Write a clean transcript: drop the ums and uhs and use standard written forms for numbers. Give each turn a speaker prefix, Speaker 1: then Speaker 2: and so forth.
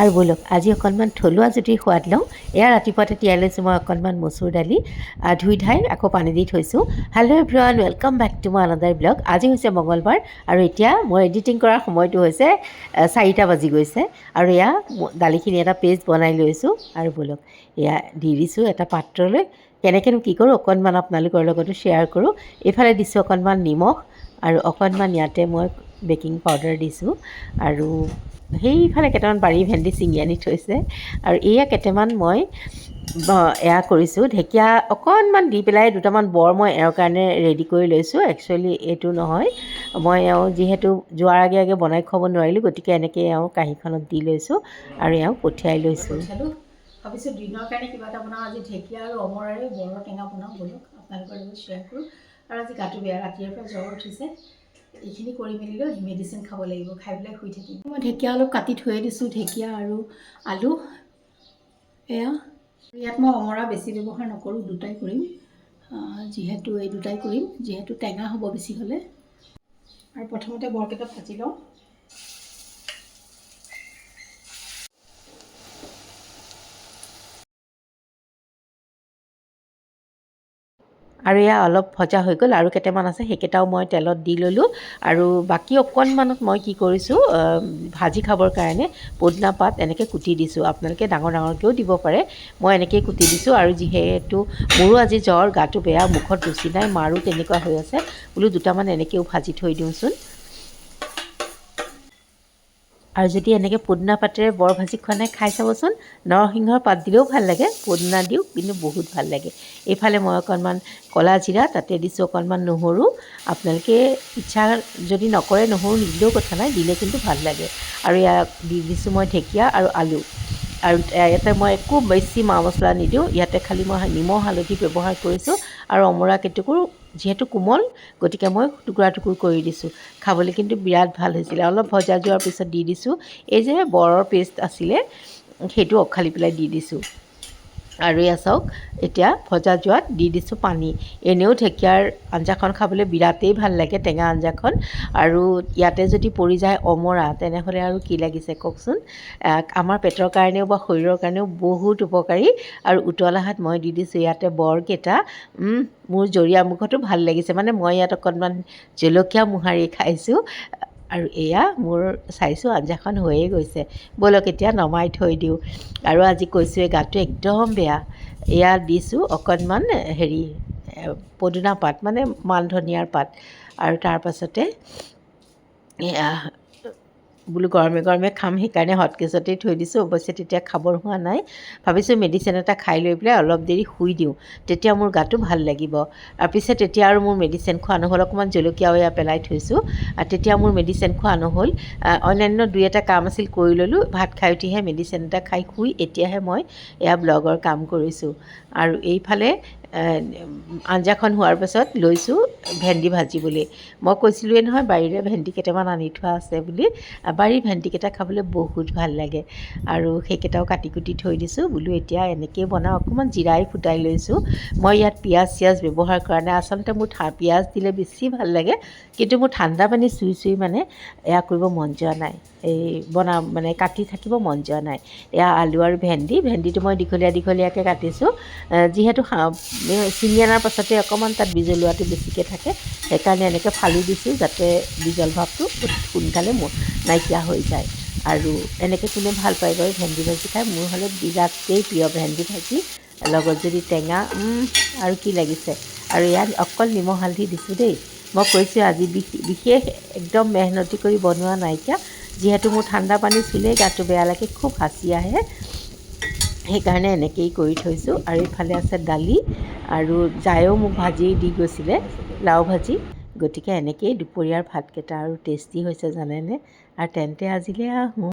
Speaker 1: আৰু ব'লক, আজি অকণমান থলুৱা জুতিৰ সোৱাদ লওঁ। এয়া ৰাতিপুৱাতে তিয়াই লৈছোঁ মই অকণমান মচুৰ দালি, ধুই ধাই আকৌ পানী দি থৈছোঁ। Hello everyone, welcome back to my another blog. আজি হৈছে মঙলবাৰ আৰু এতিয়া মই এডিটিং কৰাৰ সময়টো হৈছে 4টা বাজি গৈছে। আৰু এয়া দালিখিনি এটা পেষ্ট বনাই লৈছোঁ। আৰু ব'লক, এয়া দি দিছোঁ এটা পাত্ৰলৈ। কেনেকৈনো কি কৰোঁ অকণমান আপোনালোকৰ লগতো শ্বেয়াৰ কৰোঁ। এইফালে দিছোঁ অকণমান নিমখ আৰু অকণমান ইয়াতে মই বেকিং পাউডাৰ দিছোঁ। আৰু সেইফালে কেইটামান বাৰীৰ ভেন্দি ছিঙি আনি থৈছে। আৰু এয়া কেইটামান মই এয়া কৰিছোঁ, ঢেকীয়া অকণমান দি পেলাই দুটামান বৰ মই এওঁৰ কাৰণে ৰেডি কৰি লৈছোঁ। একচুৱেলি এইটো নহয়, মই এওঁ যিহেতু যোৱাৰ আগে আগে বনাই খুৱাব নোৱাৰিলোঁ, গতিকে এনেকৈ এওঁ কাঁহীখনত দি লৈছোঁ আৰু এওঁক পঠিয়াই লৈছোঁ।
Speaker 2: পঠিয়ালোঁ। ভাবিছোঁ দিনৰ কাৰণে কিবা এটা বনাওঁ। আজি ঢেকীয়া আৰু অমৰাৰে বৰৰ টেঙা বনাওঁ, ব'লক আপোনালোকৰ লগত শ্বেয়াৰ কৰোঁ। আৰু আজি গাটো বেয়া, ৰাতিৰে পৰা জ্বৰ উঠিছে। এইখিনি কৰি মেলি লৈ মেডিচিন খাব লাগিব, খাই পেলাই শুই থাকিম। মই ঢেকীয়া অলপ কাটি থৈয়ে দিছোঁ, ঢেকীয়া আৰু আলু। এয়া ইয়াত মই অমৰা বেছি ব্যৱহাৰ নকৰোঁ, দুটাই কৰিম। যিহেতু এই দুটাই কৰিম, যিহেতু টেঙা হ'ব বেছি হ'লে। আৰু প্ৰথমতে বৰকেইটা ভাজি লওঁ।
Speaker 1: আৰু এয়া অলপ ভজা হৈ গ'ল, আৰু কেইটামান আছে সেইকেইটাও মই তেলত দি ল'লোঁ। আৰু বাকী অকণমানত মই কি কৰিছোঁ, ভাজি খাবৰ কাৰণে পদুনা পাত এনেকৈ কুটি দিছোঁ। আপোনালোকে ডাঙৰ ডাঙৰকৈও দিব পাৰে, মই এনেকৈয়ে কুটি দিছোঁ। আৰু যিহেতু মোৰো আজি জ্বৰ, গাটো বেয়া, মুখত ৰুচি নাই, মাৰো তেনেকুৱা হৈ আছে, বোলো দুটামান এনেকৈও ভাজি থৈ দিওঁচোন। আৰু যদি এনেকৈ পদুনা পাতেৰে বৰ ভাজি খোৱা নাই, খাই চাবচোন। নৰসিংহৰ পাত দিলেও ভাল লাগে, পদুনা দিও কিন্তু বহুত ভাল লাগে। এইফালে মই অকণমান ক'লা জিৰা তাতে দিছোঁ, অকণমান নহৰু। আপোনালোকে ইচ্ছা যদি নকৰে নহৰু নিদিলেও কথা নাই, দিলে কিন্তু ভাল লাগে। আৰু ইয়াত দি দিছোঁ মই ঢেকীয়া আৰু আলু। আৰু ইয়াতে মই একো বেছি মা মছলা নিদিওঁ, ইয়াতে খালি মই নিমখ হালধি ব্যৱহাৰ কৰিছোঁ। আৰু অমৰা কেইটুকুৰ যিহেতু কোমল, গতিকে মই টুকুৰা টুকুৰ কৰি দিছোঁ। খাবলৈ কিন্তু বিৰাট ভাল হৈছিলে। অলপ ভজা যোৱাৰ পিছত দি দিছোঁ এই যে বৰৰ পেষ্ট আছিলে, সেইটো উখালি পেলাই দি দিছোঁ। আৰু এয়া চাওক, এতিয়া ভজা যোৱাত দি দিছোঁ পানী। এনেও ঢেকীয়াৰ আঞ্জাখন খাবলৈ বিৰাটেই ভাল লাগে, টেঙা আঞ্জাখন। আৰু ইয়াতে যদি পৰি যায় অমৰা, তেনেহ'লে আৰু কি লাগিছে কওকচোন। আমাৰ পেটৰ কাৰণেও বা শৰীৰৰ কাৰণেও বহুত উপকাৰী। আৰু উতলা হাত মই দি দিছোঁ ইয়াতে বৰকেইটা। মোৰ জৰীয়া মুখতো ভাল লাগিছে, মানে মই ইয়াত অকণমান জলকীয়া মোহাৰি খাইছোঁ। আৰু এয়া মোৰ চাইছোঁ আঞ্জাখন হৈয়ে গৈছে। ব'লক এতিয়া নমাই থৈ দিওঁ। আৰু আজি কৈছোঁৱে গাটো একদম বেয়া। এয়া দিছোঁ অকণমান হেৰি পদুনা পাত, মানে মান ধনিয়াৰ পাত। আৰু তাৰপাছতে এয়া বোলো গৰমে গৰমে খাম, সেইকাৰণে হটকেছতেই থৈ দিছোঁ। অৱশ্যে তেতিয়া খাবৰ হোৱা নাই, ভাবিছোঁ মেডিচিন এটা খাই লৈ পেলাই অলপ দেৰি শুই দিওঁ, তেতিয়া মোৰ গাটো ভাল লাগিব। আৰু পিছে তেতিয়া আৰু মোৰ মেডিচিন খোৱা নহ'ল। অকণমান জলকীয়াও এয়া পেলাই থৈছোঁ। আৰু তেতিয়া মোৰ মেডিচিন খোৱা নহ'ল, অন্যান্য দুই এটা কাম আছিল কৰি ল'লোঁ। ভাত খাই উঠিহে মেডিচিন এটা খাই শুই এতিয়াহে মই এয়া ব্লগৰ কাম কৰিছোঁ। আৰু এইফালে আঞ্জাখন হোৱাৰ পাছত লৈছোঁ ভেন্দি ভাজিবলৈ। মই কৈছিলোঁৱে নহয় বাৰীৰে ভেন্দি কেইটামান আনি থোৱা আছে বুলি। বাৰীৰ ভেন্দিকেইটা খাবলৈ বহুত ভাল লাগে। আৰু সেইকেইটাও কাটি কুটি থৈ দিছোঁ, বোলো এতিয়া এনেকৈয়ে বনাওঁ। অকণমান জিৰাই ফুটাই লৈছোঁ। মই ইয়াত পিঁয়াজ চিয়াজ ব্যৱহাৰ কৰা নাই। আচলতে মোৰ পিঁয়াজ দিলে বেছি ভাল লাগে, কিন্তু মোৰ ঠাণ্ডা পানী চুই চুই মানে এয়া কৰিব মন যোৱা নাই, এই বনা মানে কাটি থাকিব মন যোৱা নাই। এয়া আলু আৰু ভেন্দি, ভেন্দিটো মই দীঘলীয়া দীঘলীয়াকৈ কাটিছোঁ, যিহেতু ছিঙি অনাৰ পাছতে অকণমান তাত বিজলুৱাটো বেছিকৈ থাকে, সেইকাৰণে এনেকৈ ফালি দিছোঁ যাতে বিজল ভাৱটো সোনকালে নাইকিয়া হৈ যায়। আৰু এনেকৈ কোনে ভাল পায় বাৰু ভেন্দি ভাজি খাই? মোৰ হ'লে বিৰাটেই প্ৰিয় ভেন্দি ভাজি, লগত যদি টেঙা, আৰু কি লাগিছে। আৰু ইয়াত অকল নিমখ হালধি দিছোঁ দেই। মই কৈছোঁ আজি বিশেষ একদম মেহনতি কৰি বনোৱা নাইকিয়া, যিহেতু মোৰ ঠাণ্ডা পানী চুলেই গাটো বেয়া লাগে, খুব হাঁচি আহে, সেইকাৰণে এনেকৈয়ে কৰি থৈছোঁ। আৰু ইফালে আছে দালি, আৰু জায়েও মোক ভাজি দি গৈছিলে, লাও ভাজি। গতিকে এনেকৈয়ে দুপৰীয়াৰ ভাতকেইটা আৰু টেষ্টি হৈছে জানেনে। আৰু তেন্তে আজিলৈ আহোঁ।